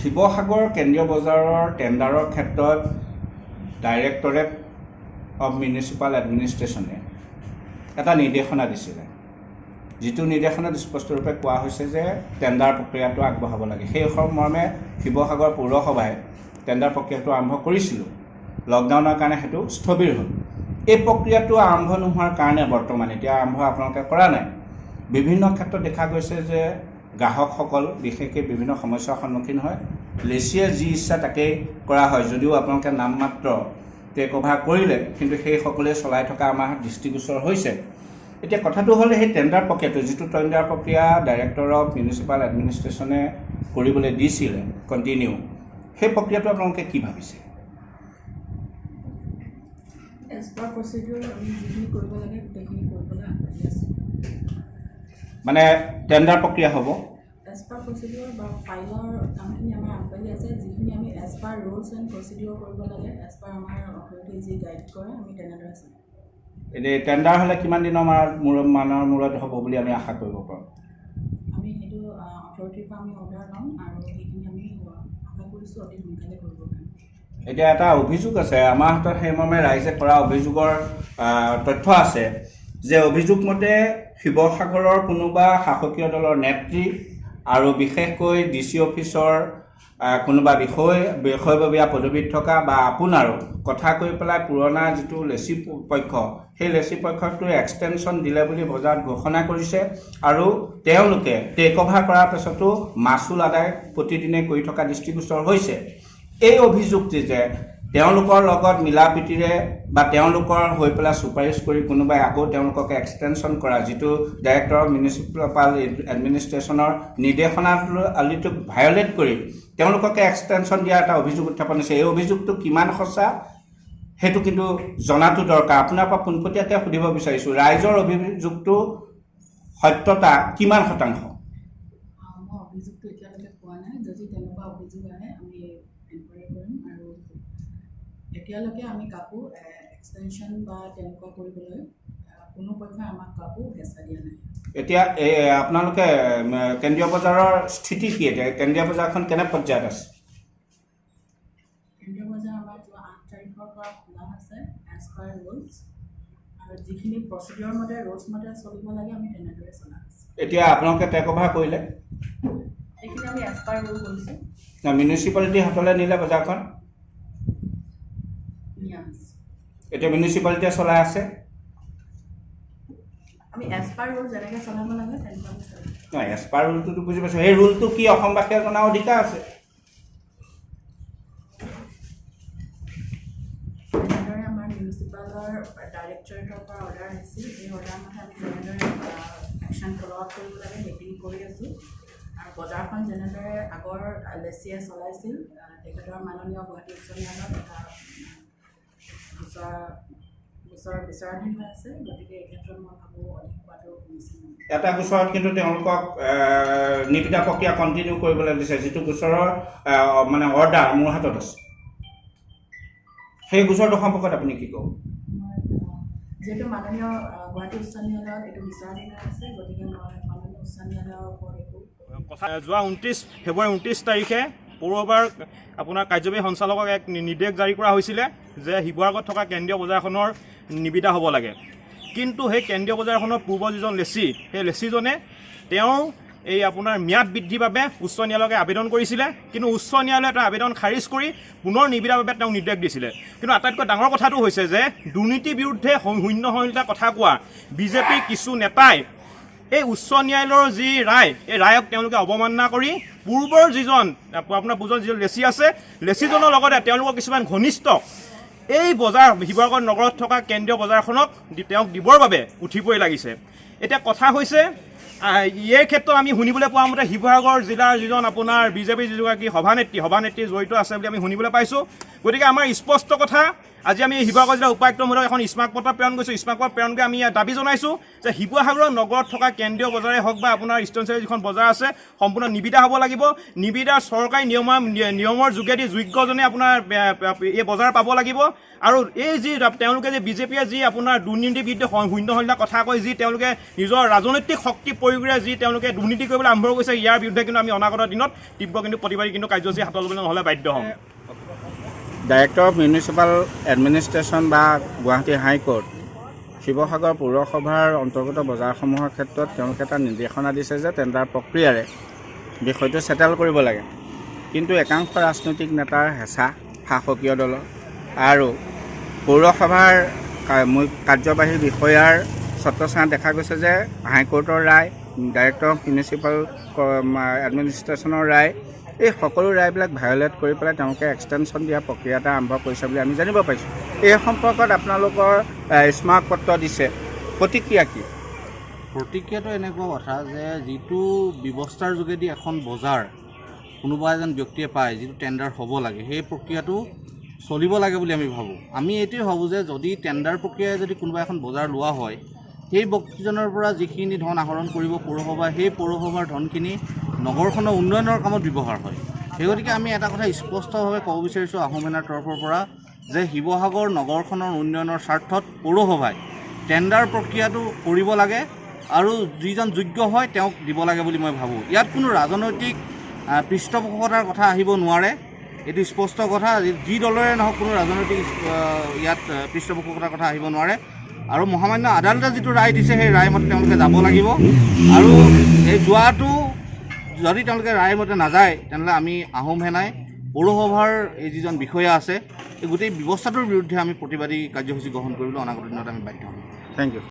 শিৱসাগৰ কেন্দ্ৰীয় বজাৰৰ টেণ্ডাৰৰ ক্ষেত্ৰত ডাইৰেক্টৰেট অফ মিউনিচিপাল এডমিনিষ্ট্ৰেশ্যনে এটা নিৰ্দেশনা দিছিলে, যিটো নিৰ্দেশনাত স্পষ্টৰূপে কোৱা হৈছে যে টেণ্ডাৰ প্ৰক্ৰিয়াটো আগবঢ়াব লাগে। সেই মৰ্মে শিৱসাগৰ পৌৰসভাই টেণ্ডাৰ প্ৰক্ৰিয়াটো আৰম্ভ কৰিছিলোঁ। লকডাউনৰ কাৰণে সেইটো স্থবিৰ হ'ল। এই প্ৰক্ৰিয়াটো আৰম্ভ নোহোৱাৰ কাৰণে বৰ্তমান এতিয়া আৰম্ভ আপোনালোকে কৰা নাই। বিভিন্ন ক্ষেত্ৰত দেখা গৈছে যে গ্ৰাহকসকল বিশেষকৈ বিভিন্ন সমস্যাৰ সন্মুখীন হয়। লেচিয়ে যি ইচ্ছা তাকেই কৰা হয়, যদিও আপোনালোকে নামমাত্ৰ টেক অভাৰ কৰিলে, কিন্তু সেই সকলোৱে চলাই থকা আমাৰ দৃষ্টিগোচৰ হৈছে। এতিয়া কথাটো হ'ল, সেই টেণ্ডাৰ প্ৰক্ৰিয়াটো, যিটো টেণ্ডাৰ প্ৰক্ৰিয়া ডাইৰেক্টৰ অফ মিউনিচিপাল এডমিনিষ্ট্ৰেশ্যনে কৰিবলৈ দিছিলে কণ্টিনিউ, সেই প্ৰক্ৰিয়াটো আপোনালোকে কি ভাবিছে? এজ পাৰ প্ৰচিডিউৰ আমি যিখিনি কৰিব লাগে, গোটেইখিনি কৰিবলৈ আগবাঢ়ি আছোঁ। মানে টেণ্ডাৰ প্ৰক্ৰিয়া হ'ব? এজ পাৰ প্ৰচিডিউৰ বা ফাইলৰ কামখিনি আমাৰ আগবাঢ়ি আছে। যিখিনি আমি as per rules and procedure কৰিব লাগে, এজ পাৰ আমাৰ অথৰিটি যি গাইড কৰে, আমি তেনেদৰে চলোঁ। এতিয়া টেণ্ডাৰ হ'লে কিমান দিনৰ মূৰত মানৰ মূৰত হ'ব বুলি আমি আশা কৰিব পাৰোঁ? আমি সেইটো অথৰিটিৰ পৰা আমি অৰ্ডাৰ ল'ম আৰু সেইখিনি আমি আশা কৰিছোঁ অতি সোনকালে কৰিব পাৰিম। এতিয়া এটা অভিযোগ আছে আমাৰ হাতত, সেই মৰ্মে ৰাইজে কৰা অভিযোগৰ তথ্য আছে যে অভিযোগ মতে শিৱসাগৰৰ কোনোবা শাসকীয় দলৰ নেত্ৰী আৰু বিশেষকৈ ডি চি অফিচৰ কোনোবা বিষয়ববীয়া পদবীত থকা বা আপোনাৰো কথা কৈ পেলাই পুৰণা যিটো লেচি পক্ষ, সেই লেচি পক্ষটো এক্সটেনশ্যন দিলে বুলি বজাৰত ঘোষণা কৰিছে আৰু তেওঁলোকে টেক অভাৰ কৰাৰ পাছতো মাচুল আদায় প্ৰতিদিনে কৰি থকা দৃষ্টিগোচৰ হৈছে। এই অভিযোগটি যে তেওঁলোকৰ লগত মিলা প্ৰীতিৰে বা তেওঁলোকৰ হৈ পেলাই চুপাৰিচ কৰি কোনোবাই আকৌ তেওঁলোকক এক্সটেনশ্যন কৰা, যিটো ডাইৰেক্টৰ অফ মিউনিচিপাল এডমিনিষ্ট্ৰেশ্যনৰ নিৰ্দেশনাৱলীটোক ভায়লেট কৰি তেওঁলোককে এক্সটেনশ্যন দিয়াৰ এটা অভিযোগ উত্থাপন হৈছে। এই অভিযোগটো কিমান সঁচা, সেইটো কিন্তু জনাটো দৰকাৰ। আপোনাৰ পৰা পোনপটীয়াকৈ সুধিব বিচাৰিছোঁ, ৰাইজৰ অভিযোগটো সত্যতা কিমান শতাংশ? মই অভিযোগটো এতিয়ালৈকে পোৱা নাই। যদি তেনেকুৱা অভিযোগ আহে, আমি এনকুৱাৰী কৰিম আৰু এতিয়ালৈকে আমি কাকো এক্সটেনশ্যন বা তেনেকুৱা কৰিবলৈ কোনো পক্ষই আমাক কাকো হেঁচা দিয়া নাই। এতিয়া এই আপোনালোকে কেন্দ্ৰীয় বজাৰৰ স্থিতি কি? এতিয়া কেন্দ্ৰীয় বজাৰখন কেনে পৰ্যায়ত আছে? কেন্দ্ৰীয় বজাৰ আমাৰ যোৱা 8 তাৰিখৰ পৰা খোলা আছে এজ পাৰ ৰুলছ আৰু যিখিনি প্ৰচিডিঅ'ৰ মতে, ৰুলছ মতে চলিব লাগে, আমি তেনেদৰে চলা হৈছে। এতিয়া আপোনালোকে টেক অভাৰ কৰিলে? এইখিনি আমি এজ পাৰ ৰুল কৰিছোঁ। মিউনিচিপালিটিৰ হাতলৈ নিলে বজাৰখন? নিয়া হৈছে। এতিয়া মিউনিচিপালিটিয়ে চলাই আছে? আমি এজ পাৰ ৰুল যেনেকৈ চলাব লাগে, তেনেকুৱাকৈ চলাম। নহয়, এজ পাৰ ৰুলটোতো বুজি পাইছোঁ। সেই ৰুলটো কি অসমবাসীয়ে জনাৰ অধিকাৰ আছে। যেনেদৰে আমাৰ মিউনিচিপালৰ ডাইৰেক্টৰেটৰ পৰা অৰ্ডাৰ আহিছিল, সেই অৰ্ডাৰ মতে আমি যেনেদৰে একশ্যন ফ'ল' আপ কৰিব লাগে, সেইখিনি কৰি আছোঁ। আৰু বজাৰখন যেনেদৰে আগৰ লেচিয়ে চলাইছিল, তেখেতৰ মাননীয় গুৱাহাটী উচ্চ ন্যায়ালয়ত এটা গোচৰ বিচাৰাধীন হৈ আছে। গতিকে এই ক্ষেত্ৰত মই ভাবোঁ অধিক কোৱাটো সমীচীন নহয়। এটা গোচৰত কিন্তু তেওঁলোকক নিবিদা প্ৰক্ৰিয়া কণ্টিনিউ কৰিবলৈ দিছে, যিটো গোচৰৰ মানে অৰ্ডাৰ মোৰ হাতত আছে। সেই গোচৰটো সম্পৰ্কত আপুনি কি ক'ব? মই যিহেতু মাননীয় গুৱাহাটী উচ্চ ন্যায়ালয়ত এইটো বিচাৰাধীন হৈ আছে, গতিকে মই মাননীয় উচ্চ ন্যায়ালয়ৰ ওপৰত একো কথা যোৱা 29 ফেব্ৰুৱাৰী 29 তাৰিখে পৌৰসভাৰ আপোনাৰ কাৰ্যবাহী সঞ্চালকক এক নিৰ্দেশ জাৰি কৰা হৈছিলে যে শিৱসাগৰত থকা কেন্দ্ৰীয় বজাৰখনৰ নিবিদা হ'ব লাগে। কিন্তু সেই কেন্দ্ৰীয় বজাৰখনৰ পূৰ্বৰ যিজন লেচি, সেই লেচিজনে তেওঁৰ এই আপোনাৰ ম্যাদ বৃদ্ধিৰ বাবে উচ্চ ন্যায়ালয়কে আবেদন কৰিছিলে। কিন্তু উচ্চ ন্যায়ালয়ে তেওঁৰ আবেদন খাৰিজ কৰি পুনৰ নিবিদাৰ বাবে তেওঁক নিৰ্দেশ দিছিলে। কিন্তু আটাইতকৈ ডাঙৰ কথাটো হৈছে যে দুৰ্নীতিৰ বিৰুদ্ধে শূন্য সহনশীলতাৰ কথা কোৱা বিজেপিৰ কিছু নেতাই এই উচ্চ ন্যায়ালয়ৰ যি ৰায়, এই ৰায়ক তেওঁলোকে অৱমাননা কৰি পূৰ্বৰ যিজন আপোনাৰ পূৰ্বৰ যিজন লেচি আছে, লেচিজনৰ লগতে তেওঁলোকৰ কিছুমান ঘনিষ্ঠ এই বজাৰ শিৱসাগৰ নগৰত থকা কেন্দ্ৰীয় বজাৰখনক তেওঁক দিবৰ বাবে উঠি পৰি লাগিছে। এতিয়া কথা হৈছে, এই ক্ষেত্ৰত আমি শুনিবলৈ পোৱা মতে শিৱসাগৰ জিলাৰ যিজন আপোনাৰ বিজেপিৰ যিগৰাকী সভানেত্ৰী জড়িত আছে বুলি আমি শুনিবলৈ পাইছোঁ। গতিকে আমাৰ স্পষ্ট কথা, আজি আমি শিৱসাগৰ জিলাৰ উপায়ুক্ত মহোদয়ক এখন স্মাৰকপত্ৰ প্ৰেৰণ কৰিছোঁ। স্মাৰকপত্ৰ প্ৰেৰণ কৰি আমি ইয়াত দাবী জনাইছোঁ যে শিৱসাগৰৰ নগৰত থকা কেন্দ্ৰীয় বজাৰেই হওক বা আপোনাৰ ইষ্টাৰ্ণ চাইডৰ যিখন বজাৰ আছে, সম্পূৰ্ণ নিবিদা হ'ব লাগিব। নিবিদাৰ চৰকাৰী নিয়মৰ যোগেদি যোগ্যজনে আপোনাৰ এই বজাৰ পাব লাগিব। আৰু এই যি তেওঁলোকে যে বিজেপিয়ে যি আপোনাৰ দুৰ্নীতিৰ বিৰুদ্ধে শূন্য সংখ্যা কথা কৈ যি তেওঁলোকে নিজৰ ৰাজনৈতিক শক্তি প্ৰয়োগেৰে যি তেওঁলোকে দুৰ্নীতি কৰিবলৈ আৰম্ভ কৰিছে, ইয়াৰ বিৰুদ্ধে কিন্তু আমি অনাগত দিনত তীব্ৰ কিন্তু প্ৰতিবাদী কিন্তু কাৰ্যসূচী হাতত ল'বলৈ নহ'লে বাধ্য হ'ম। ডাইৰেক্টৰ অফ মিউনিচিপাল এডমিনিষ্ট্ৰেশ্যন বা গুৱাহাটী হাইকোৰ্ট শিৱসাগৰ পৌৰসভাৰ অন্তৰ্গত বজাৰসমূহৰ ক্ষেত্ৰত তেওঁলোকে এটা নিৰ্দেশনা দিছে যে টেণ্ডাৰ প্ৰক্ৰিয়াৰে বিষয়টো ছেটেল কৰিব লাগে। কিন্তু একাংশ ৰাজনৈতিক নেতাৰ হেঁচা, শাসকীয় দলৰ আৰু পৌৰসভাৰ কাৰ্যবাহী বিষয়াৰ ছত্ৰছায়াত দেখা গৈছে যে হাইকোৰ্টৰ ৰায়, ডাইৰেক্টৰ অফ মিউনিচিপাল এডমিনিষ্ট্ৰেশ্যনৰ ৰায়, এই সকলো ৰায়বিলাক ভায়লেট কৰি পেলাই তেওঁলোকে এক্সটেনশ্যন দিয়া প্ৰক্ৰিয়া এটা আৰম্ভ কৰিছে বুলি আমি জানিব পাৰিছোঁ। এই সম্পৰ্কত আপোনালোকৰ স্মাৰকপত্ৰ দিছে, প্ৰতিক্ৰিয়া কি? প্ৰতিক্ৰিয়াটো এনেকুৱা কথা যে যিটো ব্যৱস্থাৰ যোগেদি এখন বজাৰ কোনোবা এজন ব্যক্তিয়ে পায়, যিটো টেণ্ডাৰ হ'ব লাগে, সেই প্ৰক্ৰিয়াটো চলিব লাগে বুলি আমি ভাবোঁ। আমি এইটোৱে ভাবোঁ যে যদি টেণ্ডাৰ প্ৰক্ৰিয়াৰে যদি কোনোবা এখন বজাৰ লোৱা হয়, সেই ব্যক্তিজনৰ পৰা যিখিনি ধন আহৰণ কৰিব পৌৰসভা, সেই পৌৰসভাৰ ধনখিনি নগৰখনৰ উন্নয়নৰ কামত ব্যৱহাৰ হয়। সেই গতিকে আমি এটা কথা স্পষ্টভাৱে ক'ব বিচাৰিছোঁ আহোম সেনাৰ তৰফৰ পৰা যে শিৱসাগৰ নগৰখনৰ উন্নয়নৰ স্বাৰ্থত পৌৰসভাই টেণ্ডাৰ প্ৰক্ৰিয়াটো কৰিব লাগে আৰু যিজন যোগ্য হয় তেওঁক দিব লাগে বুলি মই ভাবোঁ। ইয়াত কোনো ৰাজনৈতিক পৃষ্ঠপোষকতাৰ কথা আহিব নোৱাৰে। এইটো স্পষ্ট কথা, যি দলৰে নহওক, কোনো ৰাজনৈতিক ইয়াত পৃষ্ঠপোষকতাৰ কথা আহিব নোৱাৰে। আৰু মহামান্য আদালতে যিটো ৰায় দিছে, সেই ৰায় মতে তেওঁলোকে যাব লাগিব। আৰু এই যোৱাটো যদি তেওঁলোকে ৰায় মতে নাযায়, তেনেহ'লে আমি আহোম সেনাই পৌৰসভাৰ এই যিজন বিষয়া আছে, এই গোটেই ব্যৱস্থাটোৰ বিৰুদ্ধে আমি প্ৰতিবাদী কাৰ্যসূচী গ্ৰহণ কৰিবলৈ অনাগত দিনত আমি বাধ্য হ'ম। Thank U.